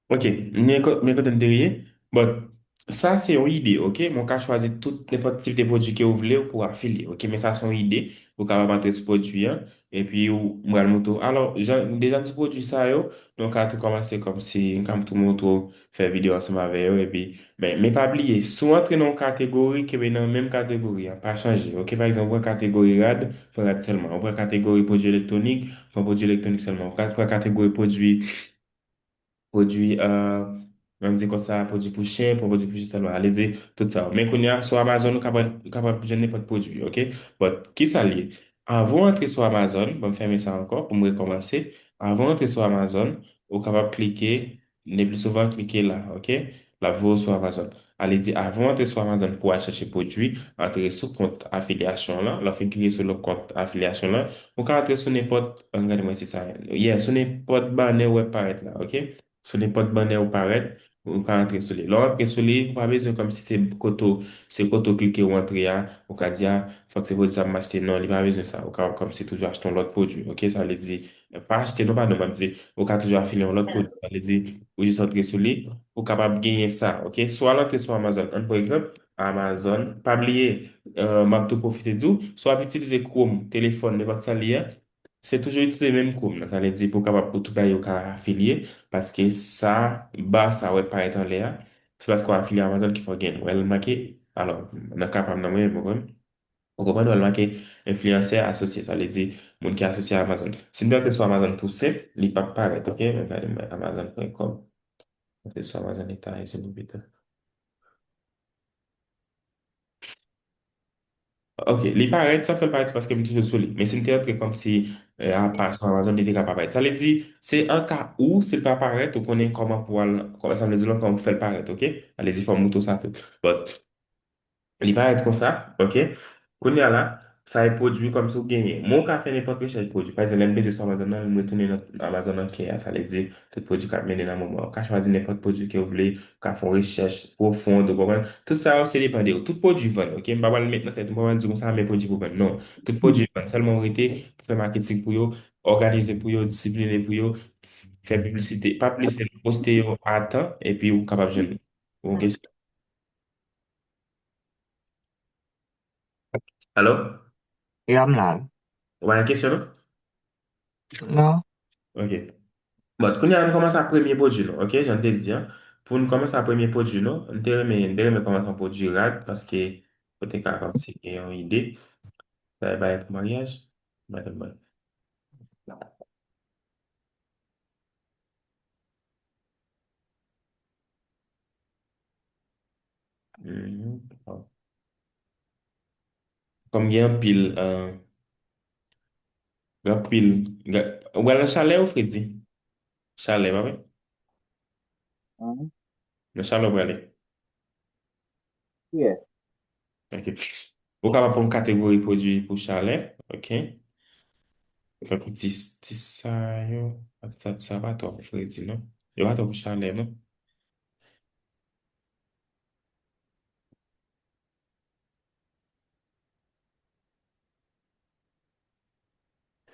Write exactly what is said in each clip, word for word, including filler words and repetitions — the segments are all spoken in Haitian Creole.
Ok, men ko- men kote m te ye. But, sa se yon ide, ok? Men w ka chwazi tout, nenpòt tip de pwodui ke w vle pou w afilye, ok? Men sa se yon ide, ou kapab antre sou pwodui an, epi ou, m pral montre w. Alò, jan, deja m di pwodui sa yo, men w ka tou kòmanse kòmsi, m ka tou montre w, fè videyo ansanm avè yo, epi, men, men pa bliye, si w antre nan yon kategori, kenbe nan menm kategori an, pa chanje, ok? Pa egzanp, ou pran kategori rad, pran rad sèlman. Ou pran kategori pwodui elektwonik, pran pwodui elektwonik sèlman. Ou ka pran kategori pwodui pwodui, euh, ann di konsa, pwodui pou chen, pran pwodui pou chen sèlman. Ale di tout sa yo. Men kounye a, sou Amazon, ou kapab, ou kapab jwenn nenpòt pwodui, ok? But, kisa l ye? Avan w antre sou Amazon, ban m fèmen sa ankò pou m rekòmanse. Avan w antre sou Amazon, ou kapab klike, le pli souvan, klike la, ok? L ap voye w sou Amazon. Ale di, avan w antre sou Amazon pou w al chèche pwodui, antre sou kont afilyasyon w lan. Lè w fin klike sou le kont afilyasyon w lan, ou ka antre sou nenpòt, ann gade mwen si sa, yeah, sou nenpòt banè w wè parèt la, ok? Sou nenpòt banè ou parèt, ou ka antre sou li. Lè w antre sou li, ou pa bezwen kòmsi se kote w, se kote w klike w antre a, ou ka di, a, fòk se pwodui sa m achte. Non, li pa bezwen sa. Ou ka kòmsi toujou achte yon lòt pwodui, ok? Sa vle di, pa achte non, padon, m ap di, ou ka toujou afilye yon lòt pwodui. Sa vle di, ou jis antre sou li, ou kapab genyen sa, ok? Si w al antre sou Amazon, ann pran egzanp, Amazon, pa bliye, euh, m ap tou pwofite di w, si w ap itilize Chrome, telefòn, nenpòt sa l ye a, se toujou itilize menm Chrome nan. Sa vle di pou w kapab pou tout bagay yo ka afilye, paske sa, ba sa w wè parèt anlè a, se paske w afilye Amazon ki fè w genyen l. Wè l make, alò, nan ka pa m nan mwen menm, ou konprann? Ou konprann? Wè l make enfliyansè asosye, sa vle di moun ki asosye a Amazon. Si m te antre sou Amazon tou senp, li p ap parèt, ok? Men gade mwen, amazon pwen kòm. Antre sou Amazon Etazini pito. Ok, li parèt, sa fè l parèt, se paske m toujou sou li. Men si m te antre kòmsi, eh, apa sou Amazon, li te ka pa parèt. Sa vle di, se an ka ou, si l pa parèt, ou konnen kòman pou al, kòman sa vle di, lòt kòman pou fè l parèt, ok? Sa vle di, fò m moutre w sa tou. But, li parèt konsa, ok? Kounye a la, sa e pwodui kòmsi w genyen. Men w ka fè nenpòt rechèch pwodui. Pa egzanp, lè m peze sou Amazon nan, m retounen nan Amazon an kè a, sa vle di, tout pwodui k ap mennen nan moman an. Ou ka chwazi nenpòt pwodui ke w vle, ou ka fè yon rechèch pwofon, ou konprann? Tout sa yo, se depann de ou. Tout pwodui vann, ok? M pa pral met nan tèt, m pa pral di konsa, men pwodui pou vann. Non. Tout pwodui vann. Sèlman w rete pou fè maketing pou yo, òganize pou yo, disipline pou yo, fè piblisite. Pa piblisite, poste yo a tan, epi ou kapab jwenn. Ok? Alo? Ya, m la. Ou pa gen kesyon, non? Non. Ok. Bon, kounye a, nou kòmanse ak premye pwodui nou, ok? Jan m te di a. Pou nou kòmanse ak premye pwodui nou, m te renmen, m te renmen kòmanse ak pwodui rad, paske ou te ka kòmsi gen yon ide. Sa e bagay pou maryaj. Madanm mwen. Mhm. Kòm gen anpil, euh, gen anpil, gen, ou pral nan chalè ou fredi? Chalè, pa vre? Mhm. Nan chalè ou prale? Yeah. Ok. Ou kapab pran kategori pwodui pou chalè, ok? Tankou ti, ti sa yo, sa, sa pa twò pou fredi, non? Yo pa twò pou chalè, non?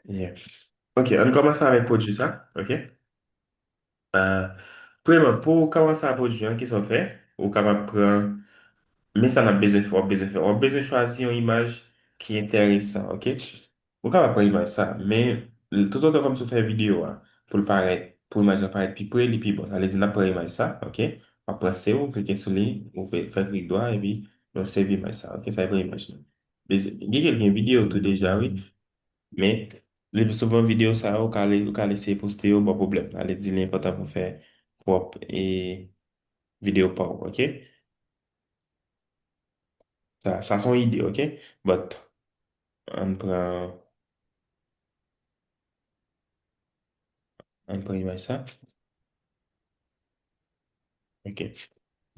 Yeah. Ok, ann kòmanse avèk pwodui sa, ok? Euh, premyèman, pou w kòmanse a pwodui an, kisa w fè? Ou kapab pran, men sa n ap bezwen fè, w ap bezwen fè, w ap bezwen chwazi yon imaj ki enteresan, ok? Ou kapab pran imaj sa, men toutotan kòmsi w fè videyo a, pou l parèt, pou imaj la parèt pi pre, li pi bon. Sa vle di n ap pran imaj sa, ok? W ap pran se w, klike sou li, ou pe fè klik dwa, epi nou save imaj sa, ok? Sa e pran imaj la. Gen kèk gen videyo tou deja, wi. Men, le pli souvan videyo sa yo, ou ka, ou ka eseye poste yo, pa pwoblèm. Ale di li enpòtan pou fè pwòp e videyo pa w, ok? Sa, sa se yon ide, ok? But, ann pran, ann pran imaj sa. Ok.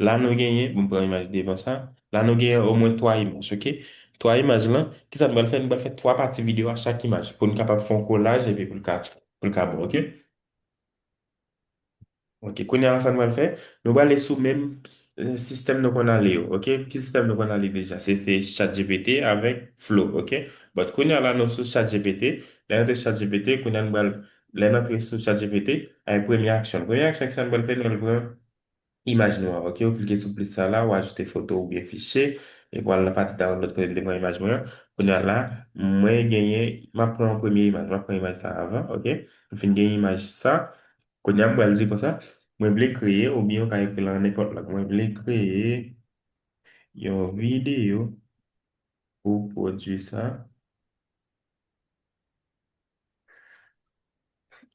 La nou genyen, bon, m pran imaj devan sa. La nou genyen omwen twa imaj, ok? Twa imaj lan, kisa nou pral fè? Nou pral fè twa pati videyo a chak imaj pou nou kapab fè yon kolaj epi pou l ka, pou l ka bon, ok? Ok, kounye a la sa nou pral fè? Nou pral ale sou menm, eh, sistèm nou konn ale yo, ok? Ki sistèm nou konn ale deja? Se, se ChatGPT avèk Flow, ok? But kounye a la nou sou ChatGPT. Lè nou te ChatGPT, kounye a nou pral lè n antre sou ChatGPT, avèk premye aksyon. Premye aksyon, kisa n pral fè? Nou pral pran imaj nou an, ok? Ou klike sou plis sa la, ou ajoute foto oubyen fichye, epi w al nan pati download kote n te pran imaj mwen an. Kounye a la, mwen genyen, m ap pran yon premye imaj, m ap pran imaj sa avan, ok? M fin gen imaj sa, kounye a m pral di konsa, mwen vle kreye, oubyen ou ka ekri l an nenpòt lang, mwen vle kreye yon videyo pou pwodui sa.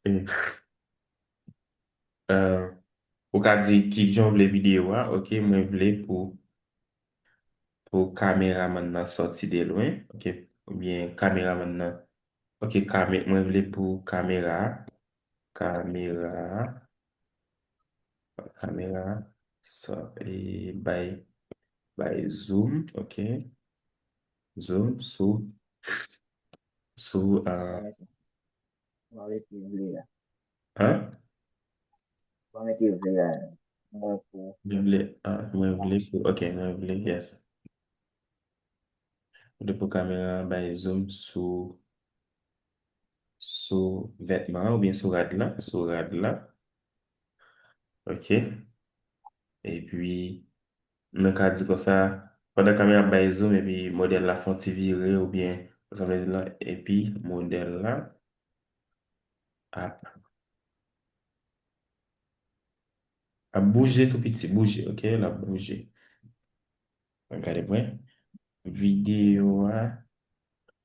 E, euh, ou ka di ki jan w vle videyo a, ok, mwen vle pou, pou kameramann nan sòti de lwen, ok, oubyen kameramann nan, ok, kame, mwen vle pou kamera, kamera, kamera, sò, e, bay, bay zoom, ok, zoom sou, sou, euh, Mwen vle ki vle a. Hein? Mwen vle ki vle a. Mwen pou. Mwen vle, ah, mwen vle pou, ok, mwen vle, yes. Mwen vle pou kamera bay zoom sou, sou vètman an oubyen sou rad la, sou rad la. Ok. Epi, nou ka di konsa, pandan kamera ap bay zoom epi modèl la fè yon ti vire oubyen, sa vle di la, epi modèl la ap, ap bouje tou piti, bouje, ok, l ap bouje. Gade mwen, videyo a,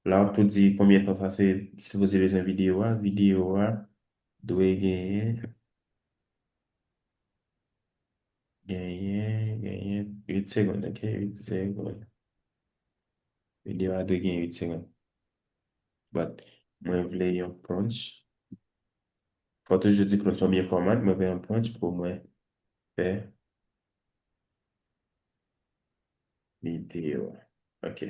la w ap tou di konbyen tan sa se sipoze bezwen videyo a, videyo a dwe genyen, genyen, genyen uit segonn, ok, uit segonn. Videyo a dwe gen uit segonn. But, mwen vle yon prompt. Fò toujou di prompt oubyen command, mwen vle yon prompt pou mwen fè videyo. Ok.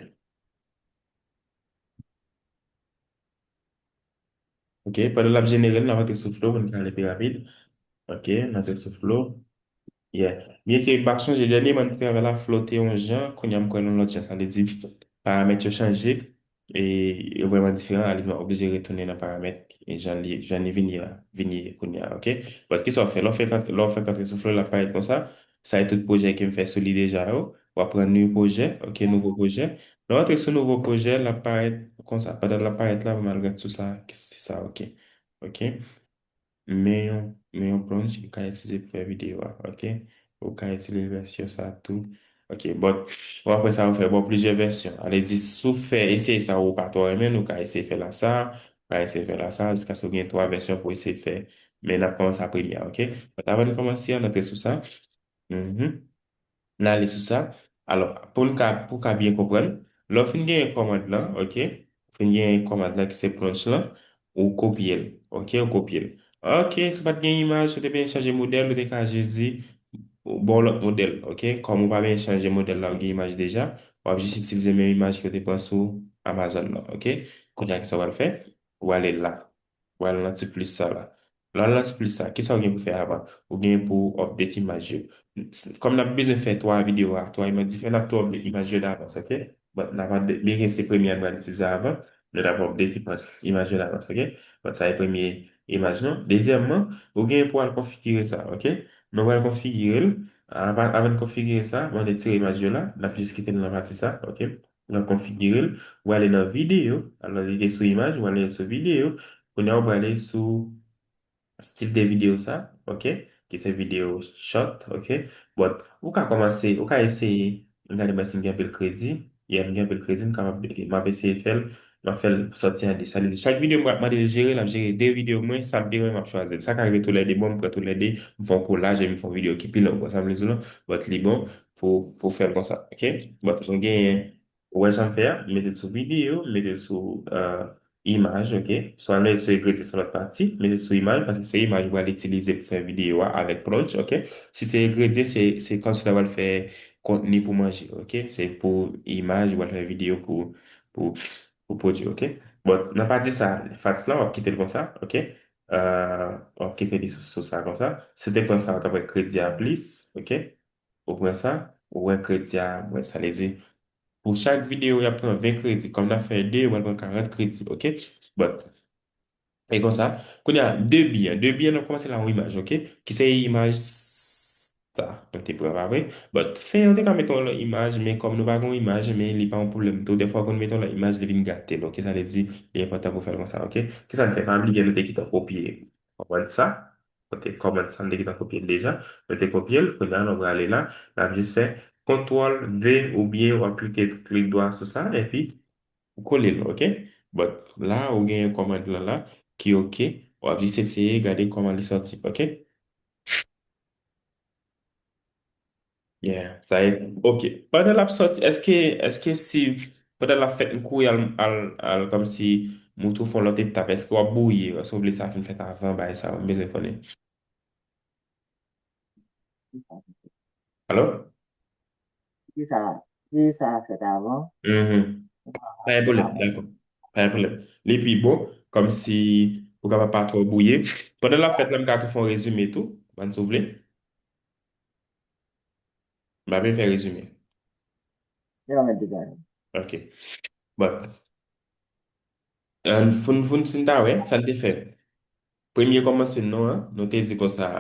Ok, pandan l ap jenere l, n ap antre sou Flow pou n ka ale pi rapid. Ok, n antre sou Flow. Yeah. Byenke m pa chonje, dènyèman m te travay la Flow te yon jan, kounye a m kwè l yon lòt jan. Sa vle di, paramèt yo chanje, e yo vrèman diferan, alèz mwen oblije retounen nan paramèt, e jan li, jan li vin ye a, vin ye kounye a, ok? But kisa w fè? Lè w fèk antre, lè w fèk antre sou Flow, l ap parèt konsa. Sa e tout pwojè ke m fè sou li deja yo. W ap pran new pwojè, ok, nouvo pwojè. Lè w antre sou nouvo pwojè, l ap parèt konsa. Pandan l ap parèt la, ban m al gad sou sa, se sa, ok. Ok. Men yon, men yon plonj ou ka itilize pou fè videyo a, ok? Ou ka itilize vèsyon sa tou. Ok, but, bon, apre sa, ou fè bon plizyè vèsyon. Ale di, si w fè, eseye sa ou pa twò renmen, ou ka eseye fè la sa, ou ka eseye fè la sa, jiskaske w gen twa vèsyon pou eseye fè. Men n ap kòmanse a premye a, ok? But, avan n kòmanse a, n antre sou sa. Mhm. N ale sou sa. Alò, pou n ka, pou w ka byen konprann, lè w fin genyen kòmand lan, ok? Fin genyen kòmand lan ki se plonj lan, ou kopye l, ok? Ou kopye l. Ok, si w pa t gen imaj, ou te bezwen chanje modèl, ou te ka jis di, ou ba w lòt modèl, ok? Kòm ou pa bezwen chanje modèl la, ou gen imaj deja, w ap jis itilize menm imaj ke w te pran sou Amazon lan, ok? Kounye a, kisa w pral fè? Ou ale la. W al nan ti plis sa la. Lè w al nan ti plis sa, kisa w gen pou fè avan? Ou gen pou update imaj yo. Kòm n ap bezwen fè twa videyo a, twa imaj diferan, n ap tou update imaj yo davans, ok? But n ap update, byenke se premye a n pral itilize avan, men n ap update imaj, imaj yo davans, ok? But sa e premye imaj nou. Dezyèmman, ou gen pou al konfigire sa, ok? Nou pral konfigire l. Avan, avan n konfigire sa, mande tire imaj yo la, n ap jis kite l nan pati sa, ok? Nan konfigire l, ou ale nan videyo, alò li te sou imaj, ou ale sou videyo, kounye a ou prale sou stil de videyo sa, ok, ki se videyo short, ok, but ou ka kòmanse, ou ka eseye, gade mwen si m gen anpil kredi, yeah, m gen anpil kredi, m kapab, m ap eseye fè l, m ap fè l sòti an de. Sa vle di, chak videyo m ap mande l jere, l ap jere de videyo mwen, sa m pi renmen m ap chwazi l. Sa ka rive toulède, bon, m pran toulède, m fè yon kolaj, epi m fè yon videyo ki pi long, ou konprann sa m vle di w lan, but li bon pou, pou fè l konsa, ok? But nou genyen, ou wè sa m fè a, m mete l sou videyo, m mete l sou, euh, imaj, ok? Swa nou sou egredye sou lòt pati, mete l sou imaj, paske se imaj ou pral itilize pou fè videyo a avèk plonj, ok? Si se egredye, se, se kòmsi w ta pral fè kontni pou manje, ok? Se pou imaj, ou pral fè videyo pou, pou, pou pwodui, ok? Bon, nan pati sa, faks la, w ap kite l konsa, ok? Euh, w ap kite li sou, sou sa konsa. Si w te pran sa, w ta pran kredi a plis, ok? Ou pran sa, ou wè kredi a mwens. Sa vle di, pou chak videyo, y ap pran ven kredi. Kòm n ap fè de, yo pral pran karant kredi, ok? But, E konsa, kounye a, debi an. Debi an, n ap kòmanse la yon imaj, ok? Ki se imaj sa nou te pran, pa vre? But, fen an, te ka mete yon lòt imaj, men kòm nou pa gen yon imaj, men li pa yon pwoblèm tou. Dèfwa, w konn mete yon lòt imaj, li vin gate l, ok? Sa vle di, li enpòtan pou w fè l konsa, ok? Kisa n fè? Pa bliye, nou te gentan kopye kòmand sa. Kote kòmand sa, nou te gentan kopye l deja. Nou te kopye l, kounye a, nou prale la. N ap jis fè kontwòl V oubyen w ap klike, klik dwa sou sa, epi ou kole l, ok? But la, ou gen kòmand lan la, ki ok. W ap jis eseye gade kòman li sòti, ok? Yeah, sa e, ok. Pandan l ap sòti, èske, èske si, pandan l ap fèt, m kouri al, al, al, kòmsi, m tou fè yon lòt etap, èske w ap bwouye, èske w vle sa fin fèt avan, bagay sa yo, m bezwen konnen. Alo? Ki sa, ki sa fèt avan? Mhm. Pa gen pwoblèm, dakò. Pa gen pwoblèm. Li pi bon, kòmsi ou kapab pa twò bwouye. Pandan l ap fèt la, m ka tou fè yon rezime tou, bann si w vle. M pa vle fè rezime. Yo, mwen te gade. Ok. Bon. Ann foun, foun, si n ta wè, sa n te fè. Premye kòmansman nou an, nou te di konsa,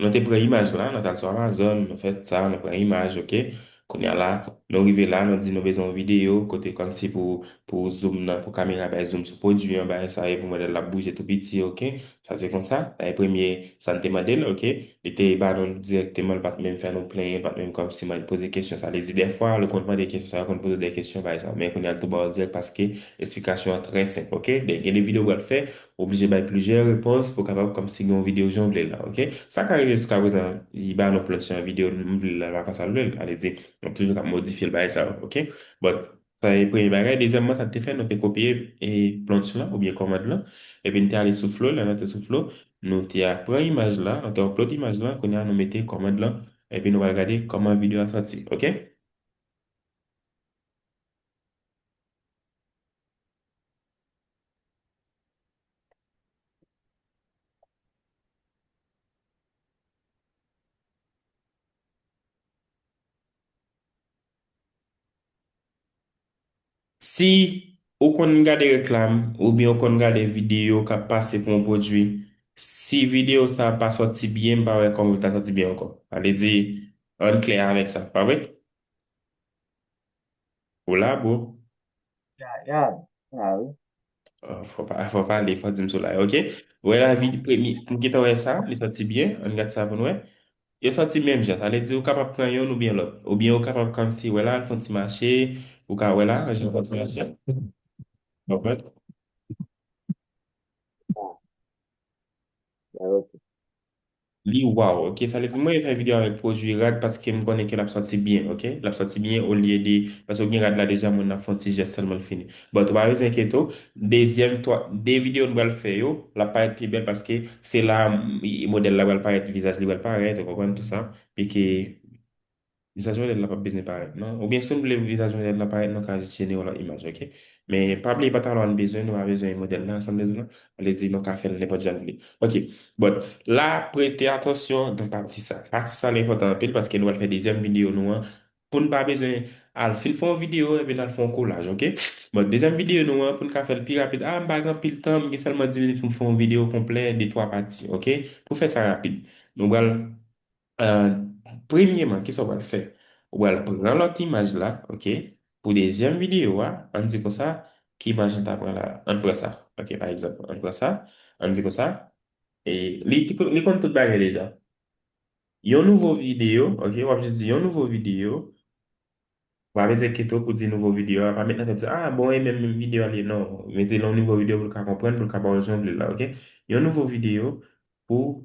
nou te pran imaj la, nou t al sou Amazon, nou fè sa, nou pran imaj, ok? Kounye a la, nou rive la, nou di nou bezwen yon videyo, kote kòmsi pou, pou zoom nan, pou kamera bay zoom sou pwodui an, bagay sa, e pou modèl la bouje tou piti, ok? Sa se konsa, sa e premye, sa n te mande l, ok? Li te ba nou l dirèkteman, li pa t menm fè nou plenyen, li pa t menm kòmsi mande poze kesyon. Sa vle di, dèfwa, lè w konn mande kesyon sa yo, konn poze de kesyon, bagay sa yo. Men kounye a, l tou ba w dirèk paske esplikasyon an trè senp, ok? Gen de videyo w pral fè, ou oblije bay plizyè repons pou w kapab kòmsi gen yon videyo jan w vle l la, ok? Sa ka rive jiskaprezan, li ba nou plan chan videyo m vle l la, li pa konsa l vle l. Sa vle di, nou toujou ka modifye l, bagay sa yo, ok? But, sa e premye bagay. Dezyèmman, sa n te fè, nou te kopye, e, plan chan lan, oubyen kòmand lan, epi n te ale sou Flow, lè nou te sou Flow, nou te pran imaj la, nou te upload imaj la, kounye a nou mete kòmand lan, epi nou pral gade kòman videyo a sòti, ok? Si ou konn gade reklam, oubyen ou konn gade videyo k ap pase pou yon pwodui, si videyo sa a pa sòti byen, m pa wè kòman l ta sòti byen ankò. Sa vle di, ann klè avèk sa, pa vre? Ou la, bro? Ya, ya, la, wi. Oh, fò pa, fò pale, fò di m si w la, ok? Wè la, vid premye, m gentan wè sa, li sòti byen, ann gad sa pou n wè. Yo sòti menm jan, sa vle di ou kapab pran youn oubyen lòt. Oubyen ou kapab kòmsi, wè la, al fè yon ti mache, ou ka wè la, jan fè yon ti mache. Konprann? Ya, ok. Li waw, ok? Sa vle di mwen fè videyo avèk pwodui rad paske m konnen ke l ap sòti byen, ok? L ap sòti byen olye de, paske ou gen rad la deja, moun nan fè yon ti jès sèlman l fini. But ou pa bezwen enkyete w, dezyèm, twa, de videyo nou pral fè yo, l ap parèt pi bèl paske se la, m, modèl la pral parèt, vizaj li pral parèt, ou konprann tou sa. Pi ke Vizaj modèl la p ap bezwen parèt, non. Oubyen si nou vle vizaj modèl la parèt, nou ka jis jenere yon lòt imaj, ok? Men pa bliye pantalon an bezwen, nou pa bezwen modèl la, sa m vle di nou. Sa vle di nou ka fè l nenpòt jan nou vle. Ok, but la, prete atansyon nan pati sa. Pati sa li enpòtan anpil paske nou pral fè dezyèm videyo nou an. Pou n pa bezwen al fin fè yon videyo epi n al fè yon kolaj, ok? But dezyèm videyo nou an, pou n ka fè l pi rapid, a, m pa gen anpil tan, m gen sèlman dis minit pou m fè yon videyo konplè, de twa pati, ok? Pou fè sa rapid, nou pral Euh, premyeman, kisa w pral fè? Ou pral pran lòt imaj la, ok? Pou dezyèm videyo a, ann di konsa, ki imaj nou ta pran la? Ann pran sa, ok? Pa egzanp, ann pran sa, ann di konsa, e li, li konn tout bagay deja. Yon nouvo videyo, ok? W ap jis di yon nouvo videyo. Ou pa bezwen enkyete w pou di nouvo videyo a, pa met nan tèt ou, a, bon, e menm, menm videyo a li ye, non. Mete l yon nouvo videyo pou l ka konprann, pou l ka ba w jan w vle l la, ok? Yon nouvo videyo pou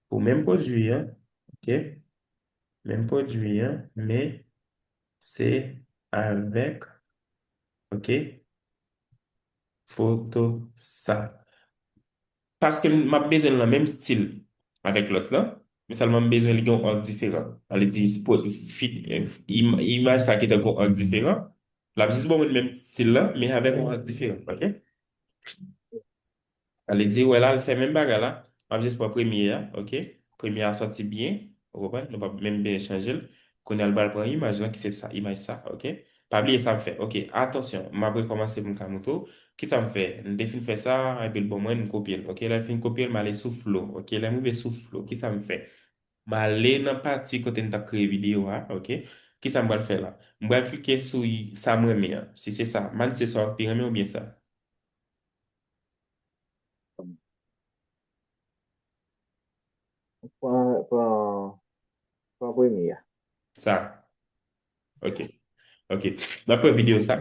pou menm pwodui an, ok? Menm pwodui an, men se avèk, ok? Foto sa. Paske m ap bezwen l nan menm stil avèk lòt lan, men sèlman m bezwen li gen yon ang diferan. Sa vle di, fi, im, imaj sa ki te gen yon ang diferan, l ap jis ban mwen menm stil lan, men avèk yon ang diferan, ok? Sa vle di, wè la, l fè menm bagay la. M ap jis pran premye a, ok? Premye a sòti byen, ou konprann? Nou p ap menm byen chanje l. Kounye a, l pral pran imaj lan, ki se sa, imaj sa, ok? Pa bliye sa m fè. Ok, atansyon, m ap rekòmanse pou m ka montre w. Kisa m fè? M te fin fè sa, epi l ban mwen, m kopye l. Ok, lè l fin kopye l, m ale sou flow. Ok, lè m rive sou flow, kisa m fè? M ale nan pati kote m t ap kreye videyo a, ok? Kisa m pral fè la? M pral klike sou y- sa m renmen an. Si se sa, man se sa w pi renmen oubyen sa? Pran, pran, pran premye a. Sa. Ok. Ok. N ap wè videyo sa.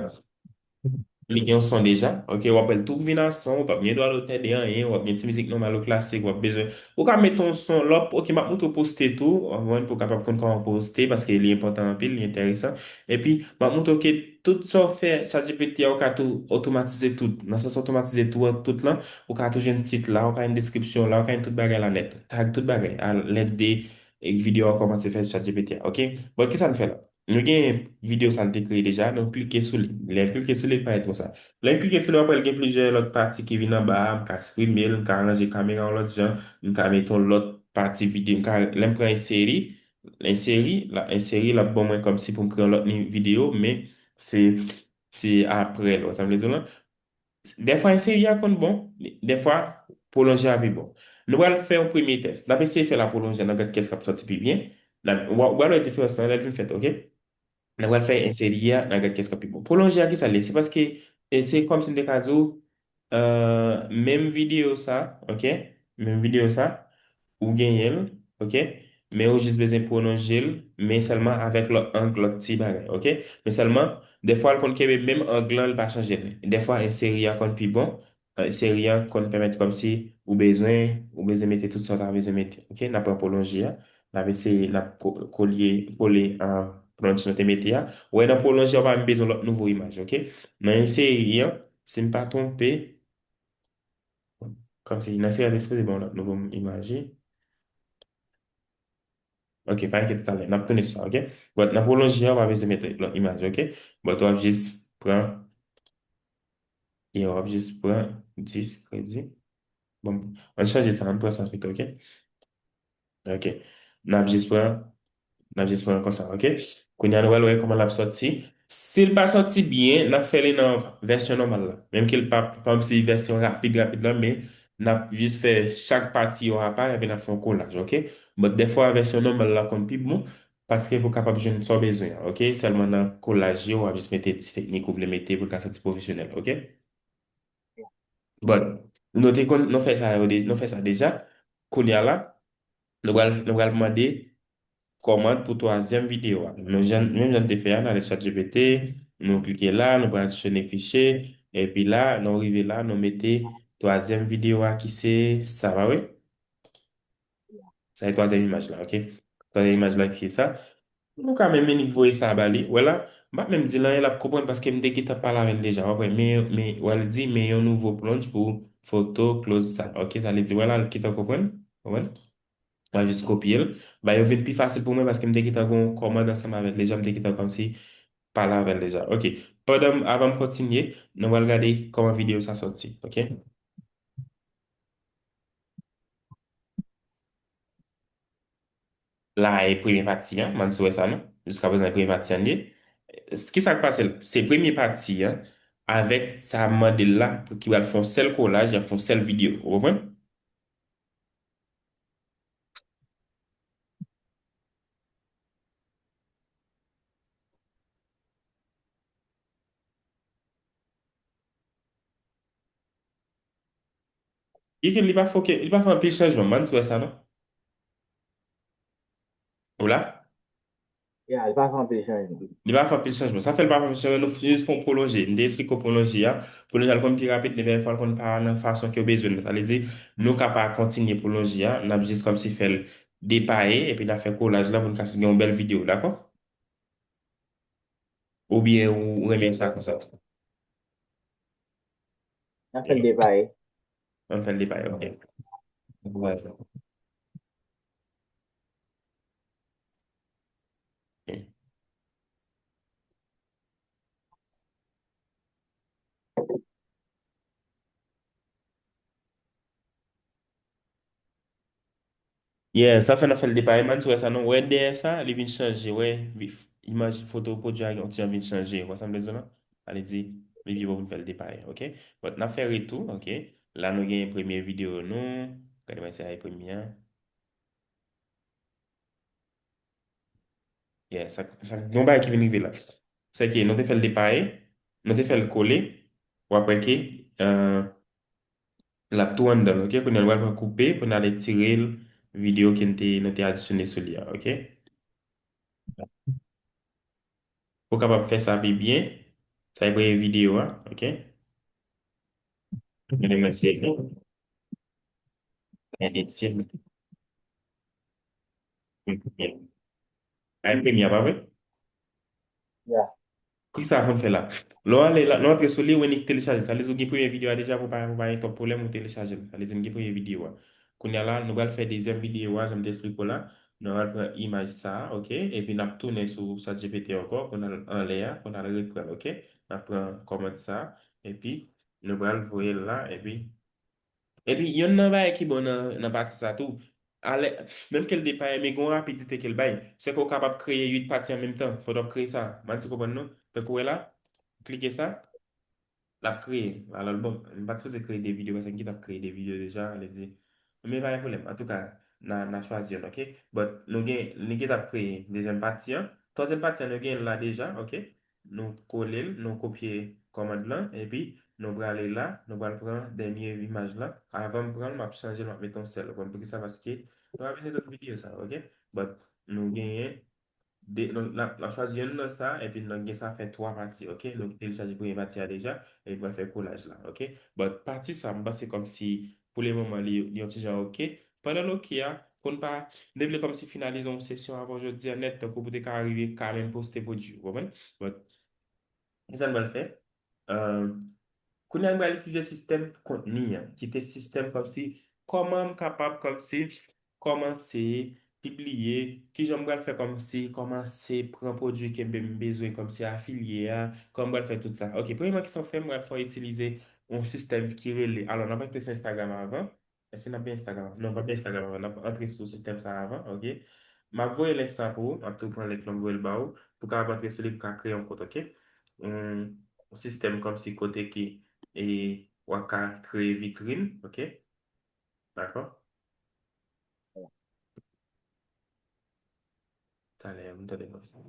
Li gen yon son deja. Ok, w ap wè l tou vin an son, ou p ap gen dwa lotè de anyen, w ap gen ti mizik nòmal ou klasik, w ap bezwen. Ou ka mete yon son, lè w ap, ok, m ap montre w poste tou, ou konprann, pou w kapab konn kòman poste, paske li enpòtan anpil, li enteresan. Epi, m ap montre w ke tout sa w fè ChatGPT a, ou ka tou otomatize tout. Nan sans otomatize tou, tout lan, ou ka tou jwenn tit la, ou ka jwenn deskripsyon la, ou ka jwenn tout bagay la nèt. Tag tout bagay, alèd de e, videyo a kòmanse fè ChatGPT a, ok? Bon, kisa n fè la? Nou gen videyo sa n te kreye deja, nou klike sou li. Lè n klike sou li, li parèt konsa. Lè n klike sou li, w ap wè l gen plizyè lòt pati ki vin anba a, m ka siprime l, m ka ranje kamera yon lòt jan, m ka mete yon lòt pati videyo, m ka, lè m pran enseri, enseri, la, enseri, l ap ban mwen kòmsi pou m kreye yon lòt ni videyo, men se, se apre l, wè sa m vle di w lan? Dèfwa enseri a konn bon, dèfwa pwolonje a pi bon. Nou pral fè yon premye tès. N ap eseye fè la pwolonje a, n ap gad kiyès k ap sòti pi byen. N ap, w a, w a wè diferans lan lè l fin fèt, ok? N ap pral fè enseri a, n ap gad kiyès k ap pi bon. Pwolonje a, kisa l ye? Se paske, e, se kòmsi m te ka di w, e, menm videyo sa, ok? Menm videyo sa, ou genyen l, ok? Men ou jis bezwen pwolonje l, men sèlman avèk lòt ang, lòt ti bagay, ok? Men sèlman, dèfwa l konn kenbe menm ang lan, l pa chanje l. Dèfwa enseri a konn pi bon, enseri a konn pèmèt kòmsi ou bezwen, ou bezwen mete tout sa w ta bezwen mete, ok? N ap pran pwolonje a, n ap eseye, n ap ko-, kolye, kole, e, plonj nou te mete a. Ou wè nan pwolonje a, ou pa menm bezwen lòt nouvo imaj, ok? Nan enseri a, si m pa twonpe, kòmsi nan enseri a te sipoze ban yon lòt nouvo imaj wi. Ok, pa enkyete talè, n ap tounen sou sa, ok? But nan pwolonje a, w pa bezwen mete lòt imaj, ok? But w ap jis pran, e w ap jis pran dis kredi. Bon, ann chanje sa, ann pran sa pito, ok? Ok. N ap jis pran, n ap jis pran konsa, ok? Kounye a, nou pral wè kòman l ap sòti. Si l pa sòti byen, n ap fè li nan vèsyon nòmal la. Menm ke l pa, pa kòmsi vèsyon rapid, rapid la, men n ap jis fè chak pati yo apa, epi n ap fè yon kolaj, ok? But dèfwa, vèsyon nòmal la konn pi bon, paske pou w kapab jwenn sa w bezwen an, ok? Sèlman nan kolaj yo, w ap jis mete ti teknik ou vle mete pou l ka sòti pwofesyonèl, ok? But, nou te konn, nou fè sa yo de-, nou fè sa deja. Kounye a la, nou pral, nou pral mande kòmand pou twazyèm videyo a. Nou jan, menm jan n te fè a, n ale ChatGPT, nou klike la, nou pral adisyone fichye, epi la, nou rive la, nou mete twazyèm videyo a ki se sa, pa vre? Sa e twazyèm imaj la, ok? Twazyèm imaj la ki se sa. Nou ka menm inik voye sa ba li. Wè la, m pa menm di l anyen, l ap konprann paske m te gentan pale avè l deja. W ap wè, men, men, wè l di, men yon nouvo plonj pou foto close sa. Ok, sa vle di, wè la, l gentan konprann. Konprann? M ap jis kopye l. Ba yo vin pi fasil pou mwen paske m te gentan gon kòmand ansanm avè l deja, m te gentan kòmsi pale avè l deja. Ok, pandan, avan m kontinye, nou pral gade kòman videyo sa sòti. Ok? La e premye pati an, m pa si w wè sa non. Jiskaprezan e premye pati an li ye. Kisa k pase la? Se premye pati an, avèk sa m mande l la, pou ki pral fè yon sèl kolaj, y ap fè yon sèl videyo. Ou konprann? Li ke li pa fè, li pa fè anpil chanjman, m pa si w wè sa non. Ou la? Ya, li pa fè anpil chanjman. Li pa fè anpil chanjman. Sa fè li pa fè anpil chanjman, nou jis fè yon pwolonje. M te esplike w pwolonje a. Pwolonje a l konn pi rapid, men dèfwa l konn pa nan fason ke w bezwen l. Sa vle di, nou ka pa kontinye pwolonje a, n ap jis kòmsi fè l depaye, epi n ap fè kolaj la pou n ka gen yon bèl videyo, dakò? Oubyen ou renmen sa konsa? N ap fè l depaye. Ann fè l depaye, ok. Wè. Ok. Yeah, sa fè n ap fè l depaye, man, ou wè sa non? Wè dèyè sa, li vin chanje, wè, vi-, imaj foto pwodui a yon ti jan vin chanje. Ou konprann sa m vle di w la? Sa vle di, li pi bon pou n fè l depaye, oke? But n ap fè retou, oke? La nou gen premye videyo nou. Gade mwen se a premye a. Yeah, sa, sa, gen yon bagay ki vin rive la. Se ke nou te fè l depaye, nou te fè l kole, w ap wè ke, euh, l ap tou anndan l, oke? Kounye a nou pral pran koupe, kounye a nou retire l, videyo ke nou te, nou te adisyone sou li a, oke? Ou kapab fè sa pi byen. Sa e premye videyo a, oke? Mwen remèsye nou. Gade ti. Ay, premye a, pa vre? Ya. Kisa pou n fè la? Lè w ale la, lè w antre sou li, ou annik telechaje l. Sa vle di ou gen premye videyo a deja, pou pa, pou pa gen twòp pwoblèm, ou telechaje l. Sa vle di n gen premye videyo a. Kounye a la, nou pral fè dezyèm videyo a, jan m te esplike w la. Nou pral pran imaj sa a, oke? Epi n ap tounen sou ChatGPT ankò, pou n al anlè a, pou n al reprann, oke? N ap pran kòmand sa a, epi nou pral voye l la, epi Epi, yonn nan bagay ki bon nan, nan pati sa tou, alè, menm ke l depaye, men gen yon rapidite ke l bay. Se ke w kapab kreye uit pati an menm tan, pandan w ap kreye sa. M pa di w konprann non. Tankou w wè la, klike sa, l ap kreye. Alò, bon, m pa t sipoze kreye de videyo, paske m gentan ap kreye de videyo deja, vle di, men pa gen pwoblèm. Antouka, n a, n a chwazi yonn, oke? But, nou gen, li gentan ap kreye dezyèm pati an. Twazyèm pati an, nou gen l la deja, oke? Nou kole l, nou kopye kòmand lan, epi nou prale la, nou pral pran dènye imaj lan. Avan m pran l, m ap chanje l, m ap mete yon sèl. Ou konprann poukisa? Paske nou pa bezwen tout videyo sa, oke? But nou genyen de, nou, n ap, n ap chwazi yonn nan sa, epi nou gen sa fè twa pati, oke? Nou telechaje premye pati a deja, epi pral fè kolaj la, oke? But pati sa, m panse kòmsi, pou le moman, li, li yon ti jan oke. Pandan l oke a, pou n pa, m te vle kòmsi finalize yon sesyon avan jodi a nèt, tankou pou te ka rive kanmenm poste pwodui, ou konprann? But, Kisa n pral fè? Euh, kounye a, n pral itilize sistèm kontni an, ki te sistèm kòmsi, kòman m kapab kòmsi kòmanse pibliye, kijan m pral fè kòmsi kòmanse pran pwodui ke m be-, m bezwen kòmsi afilye a, kòman m pral fè tout sa. Oke, premyèman, kisa w fè, m pral fè w itilize yon sistèm ki rele, alò, n ap antre sou Instagram avan. Èske n ap gen Instagram? Non, n p ap gen Instagram avan. N ap antre sou sistèm sa a avan, oke? M ap voye link sa pou ou. M ap tou pran link lan, m voye l ba ou. Pou w kapab antre sou li, pou w ka kreye yon kont, oke? Yon sistèm kòmsi kote ki, e, w ap ka kreye vitrin, oke? Dakò? Talè, m tande vwa sa.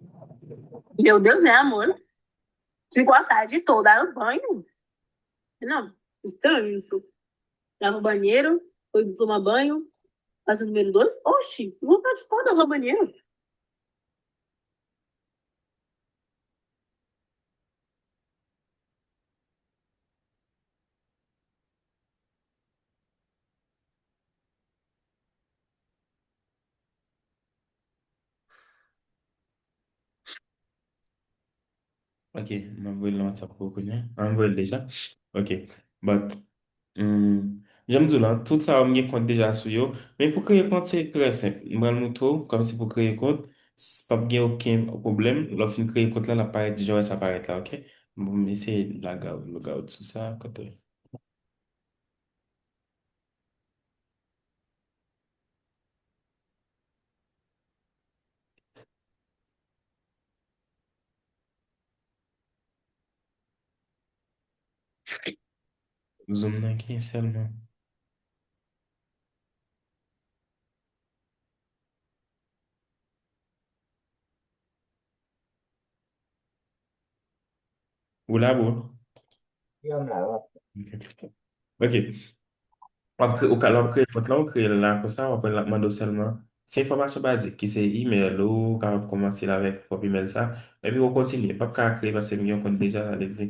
Meu Deus, né, amor? Ficou à tarde toda no banho. Não, estranho isso. Lava o banheiro, foi tomar banho, passa o número dois. Oxi, ficou à tarde toda no banheiro. Ok, m ap voye l nan WhatsApp pou ou kounye a. Ah, m voye l deja. Ok. But, hmm, jan m di w la, tout sa yo m gen kont deja sou yo. Men pou kreye kont, se trè senp. M pral montre w kòmsi pou kreye kont, s-, p ap gen okenn pwoblèm. Lè w fin kreye kont la, l ap parèt jan w wè sa parèt la, ok? Bon, m eseye log out, log out sou sa, kote. Zoom nan gen sèlman. Ou la, bro? Wi, m la, wi. Ok. Ok. W ap kre-, ou ka, lè w ap kreye kont la, ou kreye l la konsa, w ap wè l ap mande w sèlman. Se enfòmasyon bazik, ki se imèl ou, ou kapab kòmanse l avèk pwòp imèl sa. Epi ou kontinye. P ap ka kreye paske m gen yon kont deja, sa vle di,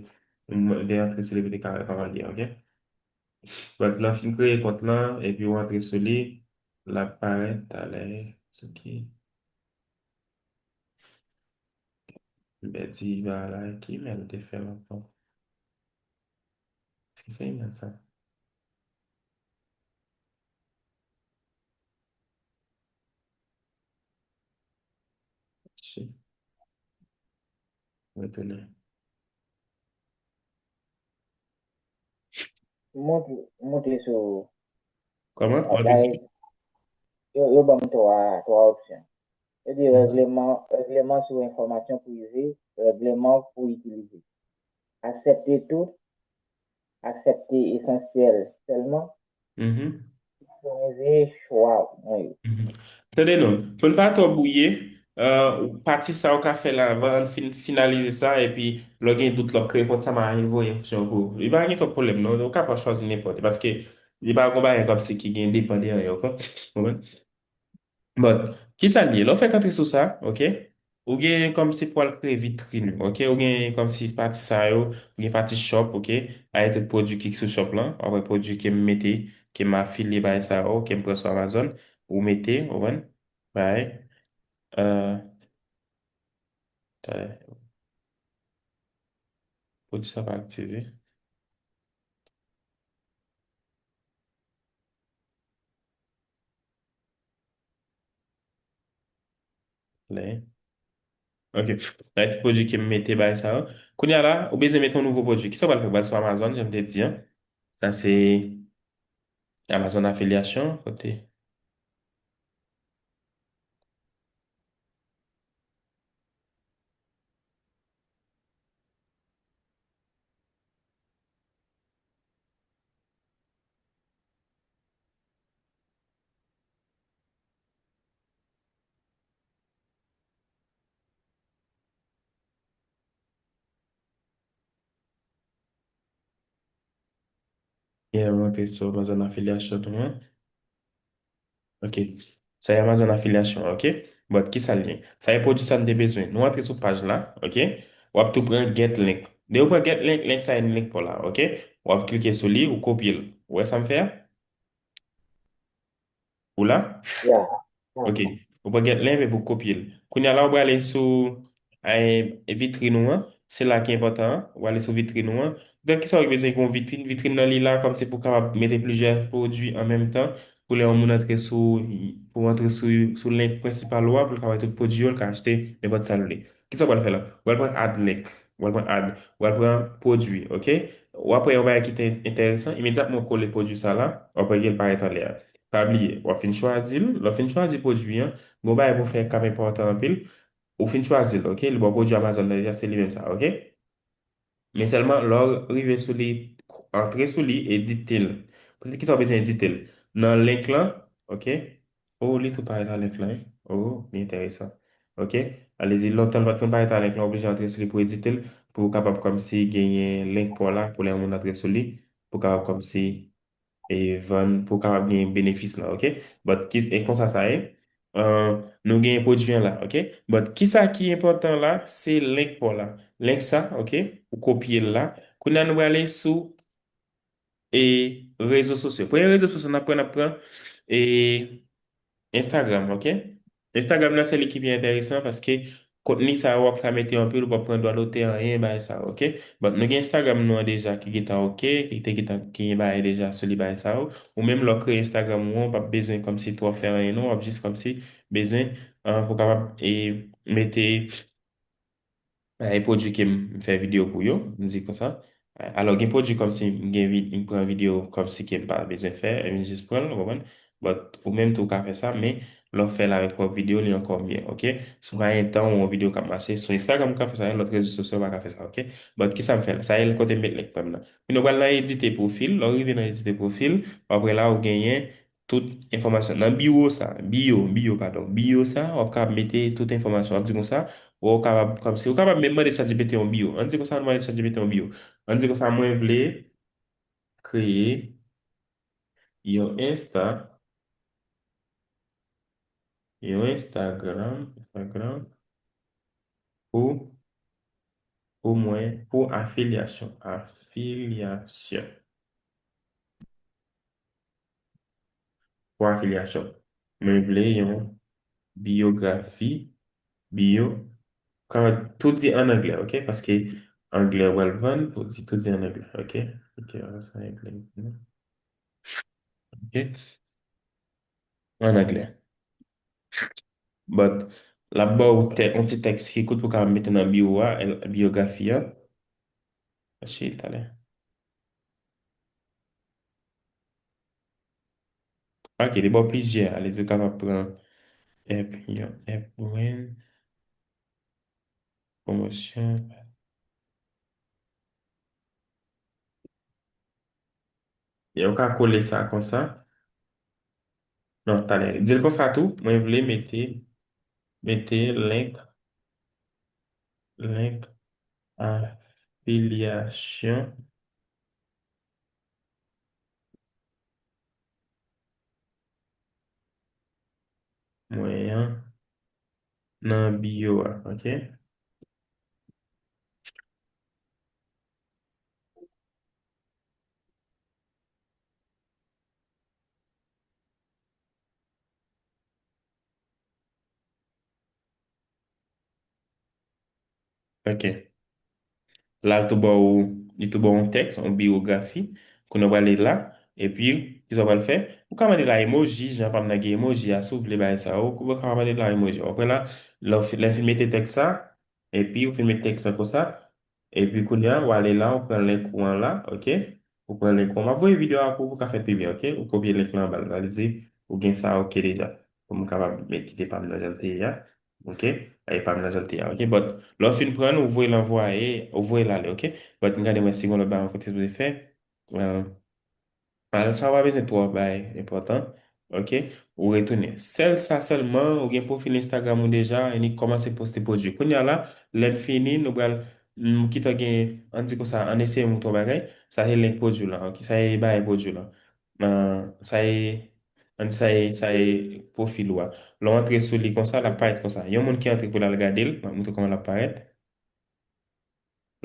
m te antre sou li pou te ka wè kòman l ye, ok? But lè w fin kreye kont lan, epi w antre sou li, l ap parèt talè, sou ki. M pèdi bagay la, ki imèl m te fè l ankò? Èske se imèl sa? Shit. Retounen. Monte, monte sou. Kòman? Monte sou. Yo, yo ban m twa, twa opsyon. Yo di règleman, règleman sou enfòmasyon prive, règleman pou itilize. Aksepte tout, aksepte esansyèl sèlman, Mhm. Sinkonize chwa mwen yo. Mhm. Tande non, pou n pa twò bwouye, euh, pati sa ou ka fè la avan, ann fin, finalize sa, epi lè w gen dout, lè w kreye kont sa, m a voye yon kesyon pou ou. Li pa gen twòp pwoblèm, non, ou ka pa chwazi nenpòt, paske li pa gon bagay kòmsi ki gen depan de anyen, ou konprann? But, kisa l ye? Lè w fèk antre sou sa, ok? Ou gen kòmsi pou al kreye vitrin ou, ok? Ou gen kòmsi pati sa yo, ou gen pati shop, ok? Ay tout pwodui ki sou shop lan, w ap wè pwodui ke m mete, ke m afilye bay sa yo, ke m pran sou Amazon, ou mete, ou konprann? Bay. Euh, talè. Pwodui sa pa aktive. Lè. Ok. Nan ti pwodui ke m mete bay sa yo. Kounye a la, ou bezwen mete yon nouvo pwodui. Kisa w pral fè? Ou pral sou Amazon, jan m te di an. Sa se Amazon afilyasyon, kote. Yeah, m antre sou Amazon afilyasyon tou, hein. Ok. Sa e Amazon afilyasyon, ok? But kisa l ye? Sa e pwodui sa n te bezwen. Nou antre sou paj la, ok? W ap tou pran get link. Depi w pran get link, link sa e link pa w la, ok? W ap klike sou li, ou kopye l. Ou wè sa m fè a? Ou la? Yeah. Ok. Ou pran get link epi ou kopye l. Kounye a la, ou prale sou, eh, vitrin ou an. Se la ki enpòtan an. Ou prale sou vitrin ou an. Donk, kisa w bezwen gen yon vitrin? Vitrin nan li la, kòmsi pou w kapab mete plizyè pwodui an menm tan. Pou lè yon moun antre sou, pou antre sou, sou link prensipal ou a, pou l ka wè tout pwodui yo, l ka achte nenpòt sa l vle. Kisa w pral fè la? W pral pran add link. W pral pran add. W pral pran pwodui, ok? W ap wè yon bagay ki te enteresan. Imedyatman w kole pwodui sa la, w ap wè gen l parèt anlè a. Pa bliye, w ap fin chwazi l. Lè w fin chwazi pwodui an, gon bagay pou w fè k ap enpòtan anpil. Ou fin chwazi l, ok? Li ba w pwodui Amazon nan deja, se li menm sa, ok? Men sèlman, lè w rive sou li, antre sou li, edite l. Poutèt kisa w bezwen edite l? Nan link lan, ok? Oh, li tou parèt a link lan, wi. Oh, li enteresan. Ok? Alezi, lontan l pa t konn parèt a link lan, w oblije antre sou li pou edite l, pou w kapab kòmsi genyen link pa w la, pou lè yon moun antre sou li, pou w kapab kòmsi, e, vann, pou w kapab genyen benefis lan, ok? But, ki, e konsa sa ye. Euh, nou genyen pwodui an la, ok? But, kisa ki enpòtan la, se link pa w la. Link sa, ok? Ou kopye l la. Kounye a nou prale sou e rezo sosyo. Premye rezo sosyo n ap pran, n ap pran e Instagram, ok? Instagram nan se li ki pi enteresan paske kontni sa yo w ap ka mete anpil, ou p ap pran dwa dotè anyen bagay sa yo, ok? But nou gen Instagram nou an deja ki gentan ok, ki te gentan ki gen bagay deja sou li bagay sa yo. Ou menm lè w kreye Instagram ou an, w p ap bezwen kòmsi twò fè anyen non, w ap jis kòmsi bezwen, ah, pou w kapab e mete e pwodui ke m fè videyo pou yo, m di konsa. Alò, gen pwodui kòmsi m gen vi-, m pran videyo kòmsi ke m pa bezwen fè, e m jis pran l, ou konprann? But, ou menm tou ou ka fè sa, men lè w fè l avèk pwòp videyo, li ankò mye, ok? Si w pa gen tan ou yon videyo k ap mache, sou Instagram ou ka fè sa, lòt rezo sosyo ou pa ka fè sa, ok? But, kisa m fè la? Sa e kote m met link pa m nan. Kounye a w pral nan edite pwofil, lè w rive nan edite pwofil, w ap wè la ou genyen tout enfòmasyon. Nan biwo sa, bio, bio, padon, bio sa, w ap kapab mete tout enfòmasyon. W ap di konsa, ou kapab, kòmsi, ou kapab menm mande ChatGPT yon bio. Ann di konsa, nou mande ChatGPT yon bio. Ann di konsa, mwen vle kreye yon Insta, yon Instagram, Instagram, pou, pou mwen, pou afilyasyon, afilyasyon. Pou afilyasyon. Mwen vle yon biyografi, bio, ka tou di an anglè, ok? Paske anglè w al vann, pou di tou di an anglè, ok? Ok, sa anglè. Ok? An anglè. But, l ap ba w tè-, yon ti tèks ki kout pou w ka mete nan bio a, el-, biyografi a. Mache talè. Ok, li ba w plizyè, alezi w kapab pran App, yon app brand, pwomosyon. Yo ka kole sa konsa. Non, talè. Di l konsa tou, mwen vle mete, mete link, link afilyasyon mwen an nan bio a, ok? Ok. La, l tou ba w, li tou ba w yon tèks, yon biyografi. Kounye a w prale la, epi, kisa w pral fè? Ou ka mande la emoji, jan pa m nan gen emoji a, si w vle bagay sa yo, ou ka mande la emoji. W ap wè la, lè w fi-, lè w fin mete tèks sa, epi ou fin mete tèks lan konsa, epi kounye a, w ale la, ou pran link ou an la, ok? Ou pran link ou an. M ap voye videyo a pou ou ka fè l pi byen, ok? Ou kopye link lan anba l. Sa vle di, ou gen sa, ok, deja. Pou m kapab met kite pa m nan jan l te ye a. Ok? Ay pa m nan jan l te a, ok? But, lè w fin pran l, ou voye l anvwaye, ou voye l ale, ok? But, m gade mwen si gon lòt bagay ankò te sipoze fè. Euh, al, sa w pa bezwen twò bay enpòtan, ok? Ou retounen. Sèl sa sèlman, ou gen pwofil Instagram ou deja, e ni kòmanse poste pwodui. Kounye a la, lè n fini, nou pral, m, kite w gen, ann di konsa, ann eseye montre w bagay. Sa se link pwodui w lan, ok? Sa se bagay pwodui w lan. Euh, sa se Ann di sa e, sa e pwofil ou a. Lè w antre sou li konsa, l ap parèt konsa. Yon moun ki antre pou l al gade l, m ap montre kòman l ap parèt.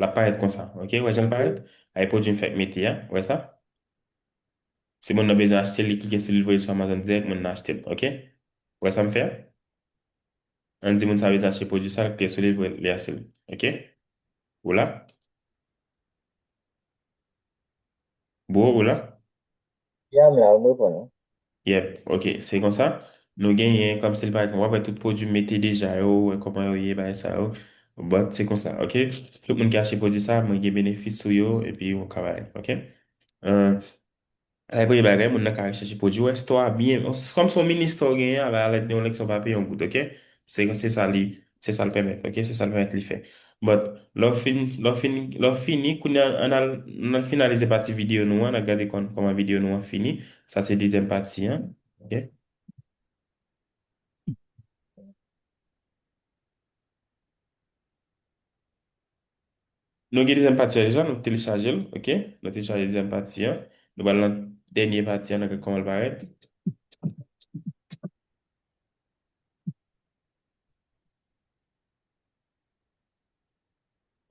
L ap parèt konsa, ok? Wè jan l parèt? A e pwodui m fèk mete a, wè sa? Si moun nan bezwen achte li, klike sou li, l voye l sou Amazon dirèk, moun nan achte l, ok? Wè sa m fè a? Ann di moun sa bezwen achte pwodui sa, l klike sou li, l voye l, li achte l, ok? Ou la? Bro, ou la? Ya, m la, m reponn ou. Yep, ok, se konsa. Nou genyen, kòmsi l pa, w ap wè tout pwodui m mete deja yo, w wè kòman yo ye, bagay sa yo. But se konsa, ok? Tout moun ki achte pwodui sa, mwen gen benefis sou yo, epi w ka bay, ok? Euh, sa e premye bagay, moun nan ka al chèche pwodui, w wè store a byen, kòm se yon mini store w genyen, a la, alèd de yon link sa w pa peye yon goud, ok? Se, se sa li, se sa l pèmèt, ok? Se sa l pèmèt li fè. But, lè w fin, lè w fin, lè w fini, kounye a, ann al, ann al finalize pati videyo nou an, n a gade kòm, kòman videyo nou an fini. Sa se dezyèm pati an, ok? Nou gen dezyèm pati a deja, nou telechaje l, ok? Nou telechaje dezyèm pati an. Nou pral nan dènye pati an, nou gade kòman l parèt. Ok.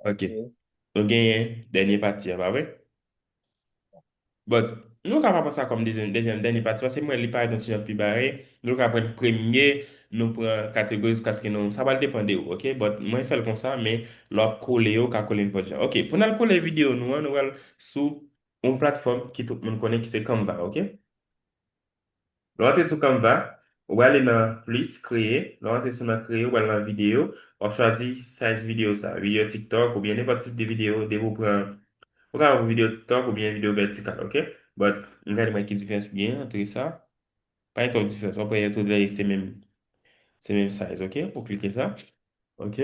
Ok. Nou genyen dènye pati a, pa vre? But, nou ka pa pran sa kòm dezyèm, dezyèm, dènye pati, paske mwen li parèt yon ti jan pi bare. Nou ka pran premye, nou pran kategori, jiskaske nou, sa pral depann de ou, ok? But, mwen fè l konsa, men lè w ap kole yo, ou ka kole nenpòt jan. Ok, pou n al kole videyo nou an, nou pral sou yon platfòm ki tout moun konnen ki se Canva, ok? Lè w antre sou Canva, ou prale nan plis, kreye. Lè w antre sou nan kreye, ou prale nan videyo. W ap chwazi size videyo sa. Videyo TikTok oubyen nenpòt tip de videyo, depi w pran, ou ka pran videyo TikTok oubyen videyo vètikal, ok? But, m gade mwen ki diferans ki gen ant sa. Pa gen twòp diferans. W ap wè yo tout lè se menm, se menm size, ok? Ou klike sa. Ok?